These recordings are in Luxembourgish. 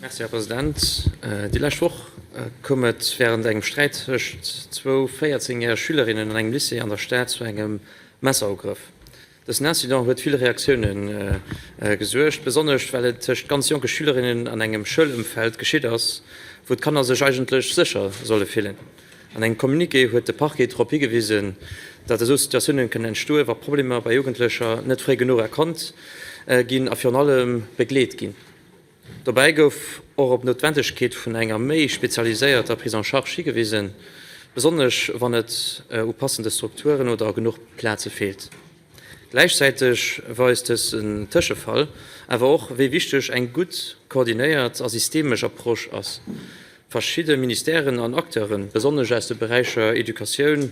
Merci, Här President. Déi lescht Woch koum et wärend engem Sträit tëscht zwou 14 järeg Schülerinnen an engem Lycée an der Stad zu engem Messerugrëff. Dësen Incident huet vill Reaktioune gesuergt, besonnesch well et tëscht ganz jonke Schülerinnen an engem Schoulëmfeld geschitt ass, wou d'Kanner sech eigentlech sécher solle fillen. An engem Communiqué huet de Parquet drop higewisen, datt esou Situatioune kënnen entstoen, wa Problemer bei Jugendlecher net fréi genuch erkannt ginn a virun allem begleet ginn. Dobäi gouf och op d'Noutwendegkeet vun enger méi spezialiséierter Prise en charge higewisen, besonnesch wann et u passende Strukturen oder a genuch Plaze feelt. Gläichzäiteg weist dësen Tëschefall awer och, wéi wichteg eng gutt koordinéiert a systemesch Approche ass. Verschidde Ministèren an Acteuren, besonnesch aus de Beräicher Educatioun,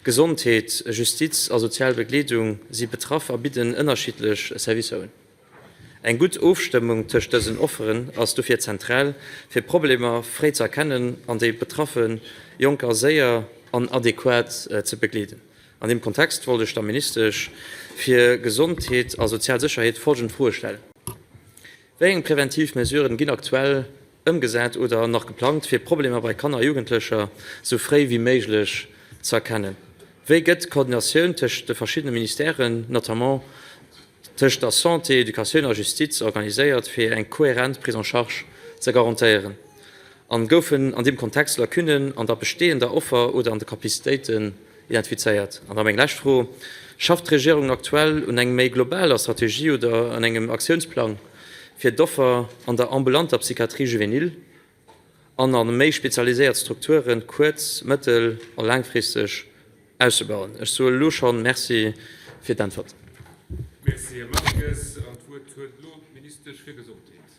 Gesondheet, Justiz a sozial Begleedung, si betraff a bidden ënnerschiddlech Servicer un. Eng gutt Ofstëmmung tëscht dësen Offeren ass dofir zentral, fir Problemer fréi ze erkennen an déi betraffe Jonker séier an adequat ze begleeden. An deem Kontext wollt ech der Ministesch fir Gesondheet a sozial Sécherheet folgend Froe stellen. Wéi eng präventiv Mesuren ginn aktuell ëmgesat oder nach geplangt, fir Problemer bei Kanner a Jugendlecher sou fréi wéi méiglech ze erkennen? Wéi gëtt d'Koordinatioun tëscht de verschiddene Ministèren, notamment tëscht der Santé, Educatioun a Justiz organiséiert, fir eng kohärent Prise en charge ze garantéieren? An goufen an deem Kontext Lacunnen an der bestehender Offer oder an de Capacitéiten identifizéiert? An da meng lescht Fro, Schafft d'Regierung aktuell un eng méi globaler Strategie oder un engem Aktiounsplang, fir d'Offer an der ambulanter Psychiatrie juvénile an a méi spezialiséiert Strukture kuerz-, mëttel a laangfristeg auszebauen. Ech soe elo scho Merci fir d'Äntwert. Merci, Här Marques. An d'Wuert huet elo d'Ministesch fir Gesondheet.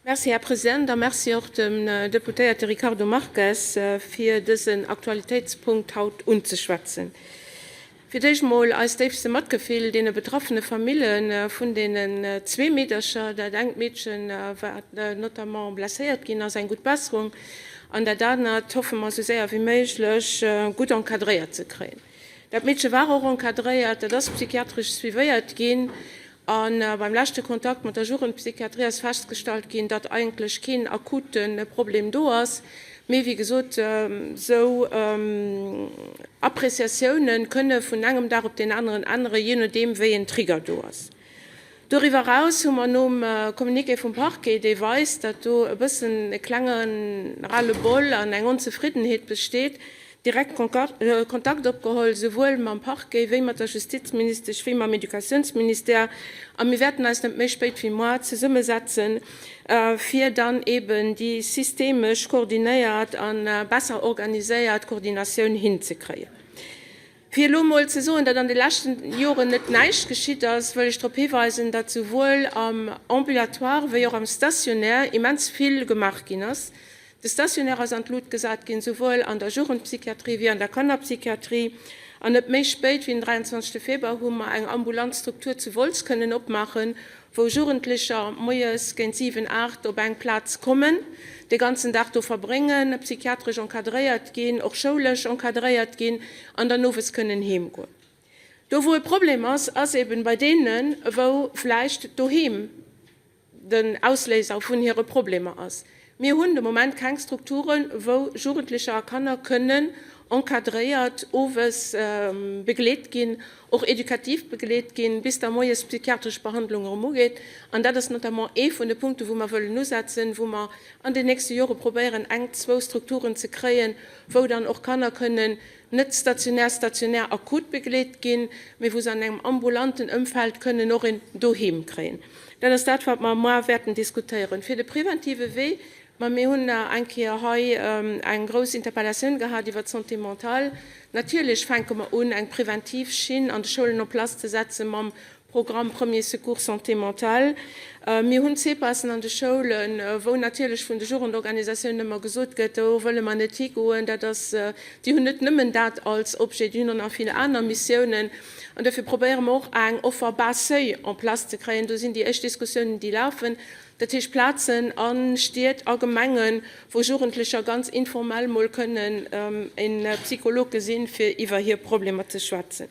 Merci, Här President, a merci och dem Deputéierte Ricardo Marques, fir dësen Aktualitéitspunkt haut unzeschwätzen. Fir d'éischt mol eist déifste Matgefill deene betraffene Famille vun deenen zwee Meedercher. Dat engt Meedchen, wat notamment blesséiert ginn ass, eng gutt Besserung, an dat anert hoffe mer esou séier wéi méiglech gutt encadréiert ze kréien. Dat Meedche war och encadréiert, dat ass psychiatresch suivéiert ginn. A beim leschte Kontakt mat der Jugendpsychiatrie ass festgestallt ginn, datt eigentlech keen akute Problem do ass. Mee wéi gesot, esou Appreciatioune kënne vun engem Dag op deen aneren änneren, jee nodeem wéi en Trigger do ass. Doriwwer eraus hu mer nom Communiqué vum Parquet, dee weist, datt do e bëssen e klenge Ras-le-bol an eng Onzefriddenheet besteet, direkt Kontakt opgeholl, souwuel mam Parquet wéi mat der Justizministesch wéi mam Educatiounsministère, a mir wäerten eis net méi spéit wéi moar zesummesetzen, fir dann eben déi systemesch koordinéiert a besser organiséiert Koordinatioun hinzekréien. Fir elo emol ze soen, datt an de leschten Joren net näischt geschitt ass, wëll ech drop hiweisen, datt souwuel am Ambulatoire wéi och am Stationnaire immens vill gemaach ginn ass. De Stationnaire ass an d'Lut gesat ginn, souwuel an der Jugendpsychiatrie wéi an der Kannerpsychiatrie. An net méi spéit wéi den 23. Februar hu mer eng ambulant Struktur zu Wolz kënnen opmaachen, wou Jugendlecher moies géint 7, 8 op eng Plaz kommen, de ganzen Dag do verbréngen, psychiatresch encadréiert ginn, och schoulesch encadréiert ginn an dann owes kënnen heemgoen. Do wou e Problem ass, ass eben bei deenen, wou vläicht doheem den Ausléiser vun hire Problemer ass. Mir hunn de Moment keng Strukturen, wou Jugendlecher a Kanner kënnen encadréiert owes begleet ginn, och edukativ begleet ginn, bis da moies d'psychiatresch Behandlung erëm ugeet. An dat ass notamment ee vun de Punkten, wou mer wëllen usetzen, wou mer an den nächste Jore probéieren, eng, zwou Strukturen ze kréien, wou dann och Kanner kënnen net stationär, stationär akut begleet ginn, mee wou se an engem ambulanten Ëmfeld kënnen och een Doheem kréien. Dat ass dat, wat mer moar wäerten diskutéieren. Fir de preventive Wee, ma mir hunn eng Kéier hei eng grouss Interpellatioun gehat iwwert d'Santé mentale. Natierlech fänke mer un, eng preventiv Schinn an de Schoulen en place ze setze mam Programme Premiers Secours Santé mentale. Mir hunn CEPASen an de Schoulen, wou natierlech vun de Jugendorganisatiounen ëmmer gesot gëtt, do wëlle mer net higoen, dat ass, déi hunn net nëmmen dat als Objet, déi hunn och nach vill aner Missiounen. An dofir probéiere mer och eng Offer bas seuil en place ze kréien. Do sinn déi éischt Diskussiounen, déi lafen, dat heescht Plazen a Stied, a Gemengen, wou Jugendlecher ganz informell mol kënnen e Psycholog gesinn, fir iwwer hir Problemer ze schwätzen.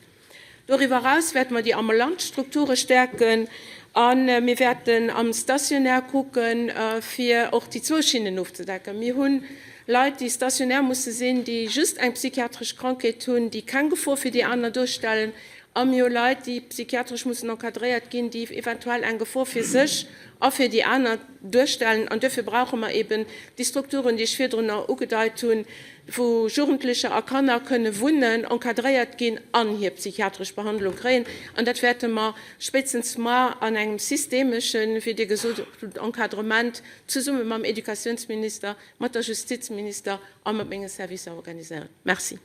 Doriwwer eraus wäerte mer déi ambulant Strukture stäerken. A mir wäerten am Stationnaire kucken, fir och déi zwou Schinnen ofzedecken. Mir hu Leit, déi stationär musse sinn, déi just eng psychiatresch Krankheet hunn, déi keng Gefor fir déi aner duerstellen. A mir hu Leit, déi psychiatresch mussen encadréiert ginn, déi eventuell eng Gefor fir sech a fir déi aner duerstellen. An duerfir brauche mer eben déi Strukturen, déi ech virdrunner ugedeit hunn, wou Jugendlecher a Kanner kënne wunnen, encadréiert ginn an hir psychiatresch Behandlung kréien. An dat wäerte mer spéitstens mar an engem systemeschen, wéi Dir gesot hutt, Encadrement zesumme mam Educatiounsminister, mat der Justizminister a mat menge Servicer organiséieren. Merci.